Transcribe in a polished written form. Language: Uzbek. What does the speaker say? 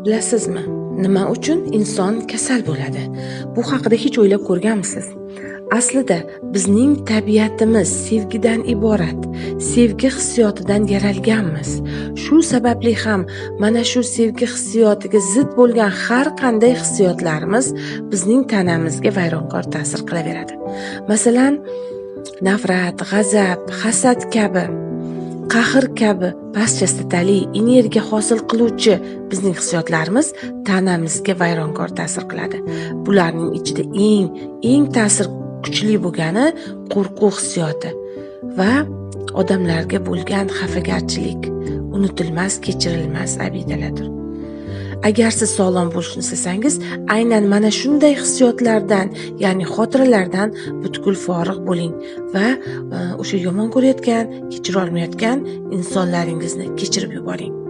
Bilasizmi, nima uchun inson kasal bo'ladi? Bu haqida hech o'ylab ko'rganmisiz? Aslida bizning tabiatimiz sevgidan iborat, sevgi hissiyotidan yaralganmiz. Shu sababli ham mana shu sevgi hissiyotiga zid bo'lgan har qanday hissiyotlarimiz bizning tanamizga vayronkor ta'sir qilaveradi. Masalan, nafrat, g'azab, hasad kabi, qahr kabi past chastotali energiya hosil qiluvchi bizning hissiyotlarimiz tanamizga vayronkor ta'sir qiladi. Bularning ichida eng ta'sir kuchli bo'lgani qo'rquv hissiyoti va odamlarga bo'lgan xafagarchilik, unutilmas, kechirilmas abidalardir. Agar siz sog'lom bo'lishni istasangiz, aynan mana shunday hissiyotlardan, ya'ni xotiralardan butkul forig' bo'ling va o'sha yomon ko'rayotgan, kechira olmayotgan insonlaringizni kechirib yuboring.